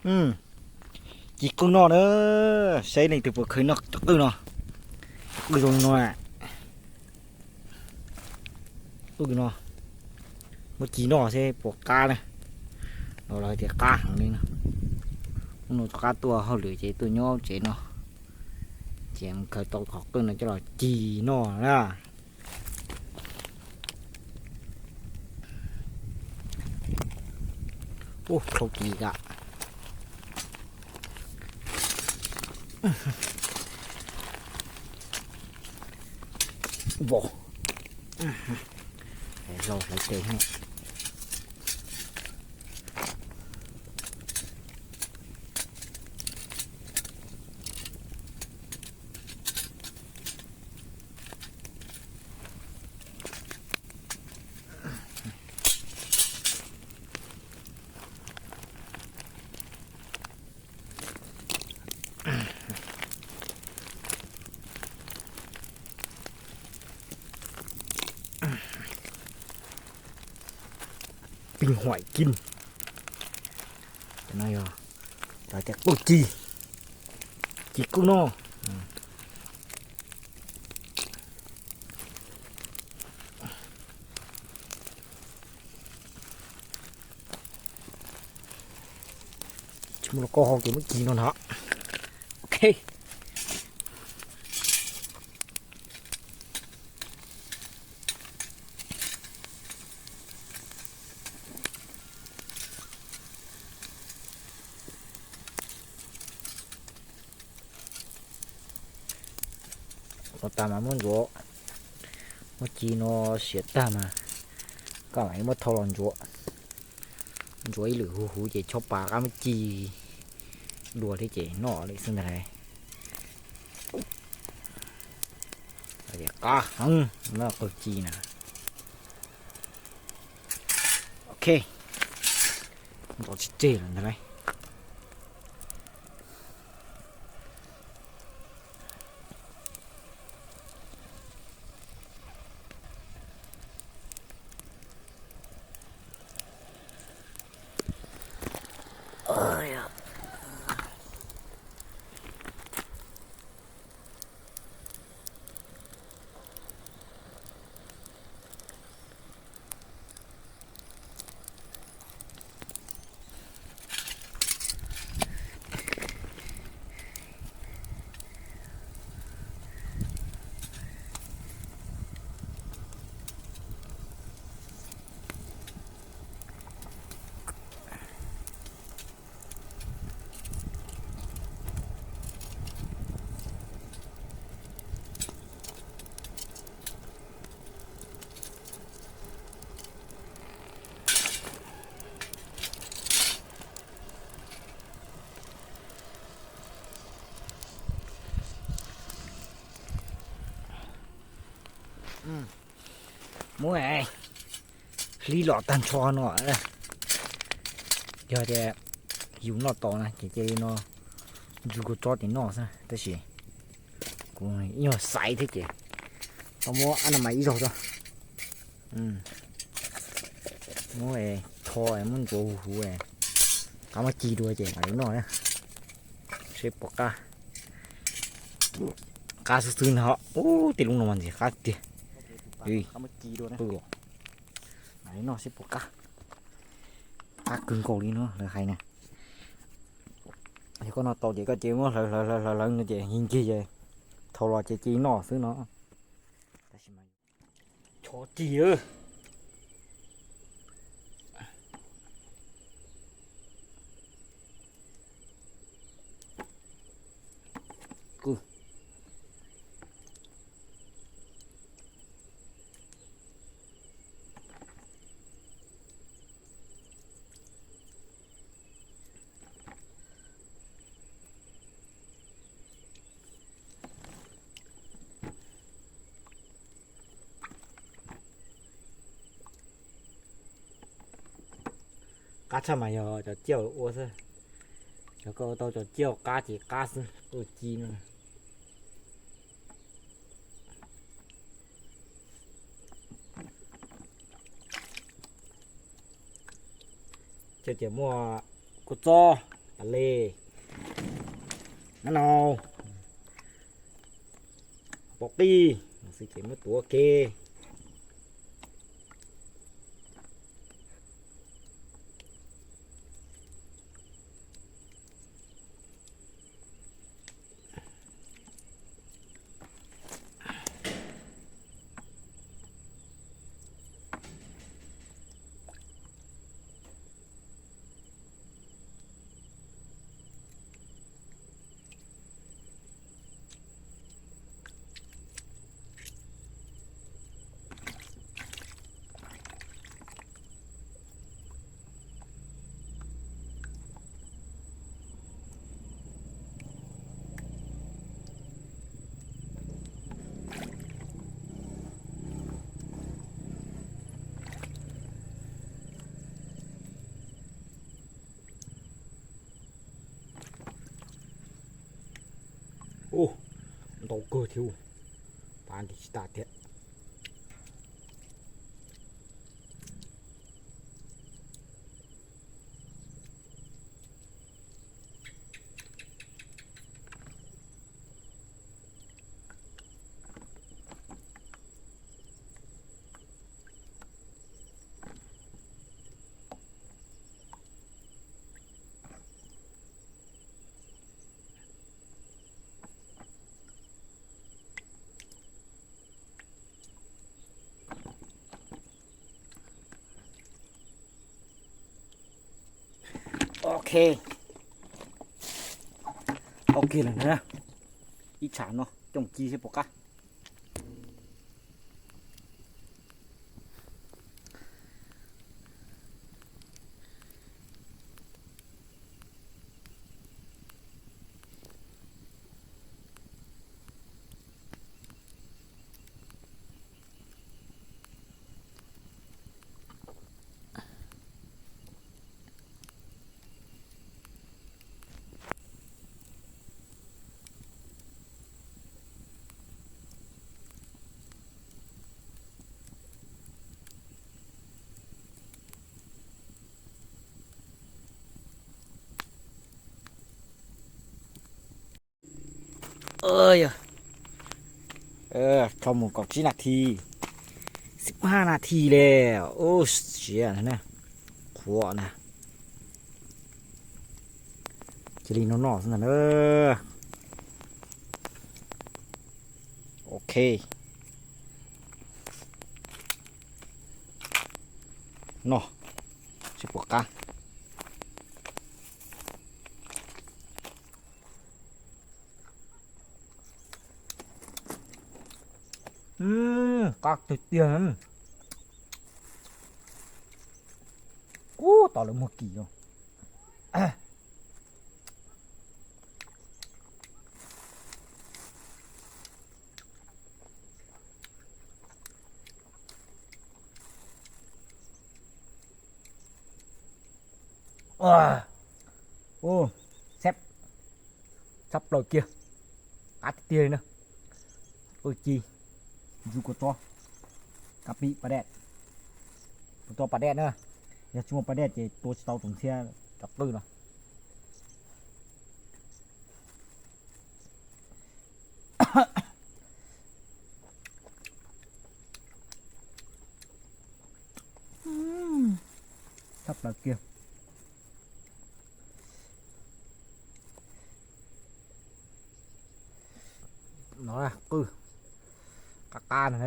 Ci qwj noj na, saib leej twg puas kheev noj cov qwj no. Qwj zoo no, qwj no, muab ci noj seb puas qab na. Los hais tias qab heev li no. Hnub no rov qab tuaj hauj lwm ces tuaj nyob tsev no, ces mus khaws tau qhov qwj no coj los ci noj na. Ub, khaub ci kam. Vos, hlauv hlawv tes. Pin huaim kim. Cov no yog cov tias qwj ci, ci qwj noj. Tsis muaj los koj ho ces muab ci no na. Ok. Ua tas mas muab ntsuav, muab ci no siav tag mas koj mam li muab thau los ntsuav. Ntsuav ib lwm huv huv ces chob pas qab muab ci dua thiab ces noj li xwb ntag lauj. Qab heev no qwj ci na. Ok, ntov tseg tseg lawm ntag lauj. Muab hlib los tag nrho no. Yog tias yus noj tos na ces cia li no, ntsw kua tsob ces noj xwb, tab sis kuv ib nyuag xaiv thiab ces tau muab ab na mas ib zaug tso. Muab tho muab ntsuav huv huv, qab muab ci dua ces mam li noj na. Seb puas qab. Qab xwb xwb no. Ub, tej lub no mas ntxim qab tiag. Mam li noj seb puas qab. Qab kawg nkaus li no lawv hais na. Yog koj noj tau ces koj cia li muab hlawv hlawv hlawv hlawv no ces ncig ncig ces thau los ces cia li noj xwb no. Chov cig. Qab tshaj mas yog cov ciaj ua xwb. Cov koj ua tau cov ciaj qab ces qab xwb, qwj ci no. Ces muaj kua txob, Tas li. Nab nau, pom qij, xwb ces muab tuav ke. Ntau kawg thiab, pab nti tsis tas thiab. Ok, ok lawm na. Ib tsam no coj ci seb puas qab. Yog, dhau mus kaum tsib nas this, xib haj nas this li, ub siav na, qhuav na. Cia li noj noj xwb ntag na. Ok, noj seb puas qab. Qab tiag tiag. Ub, tos lawv muag kis os. Ub, sab, sab plaws kiag, qab tiag tiag li na. Ua ci, ntxuav kua txob, kab pib pas dej, kua txob pas dej na. Yog tsis muaj pas dej ces tua tsis tau tus ntxhiab cov qwj no. Tshaj plaws kiag. No qwj qab qab na,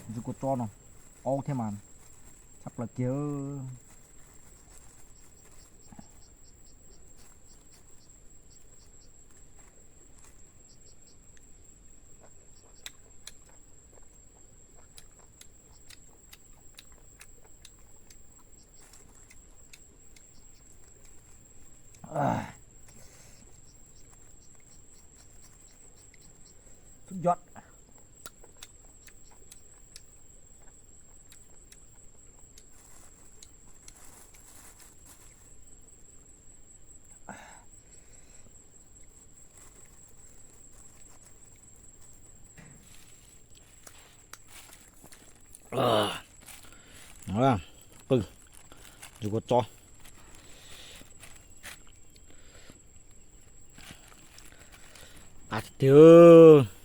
ntxuav kua txob no qaub thiab mas tshaj plaws kiag. Sut yot. Qwj, ntxuav kua txob. Tiag tiag.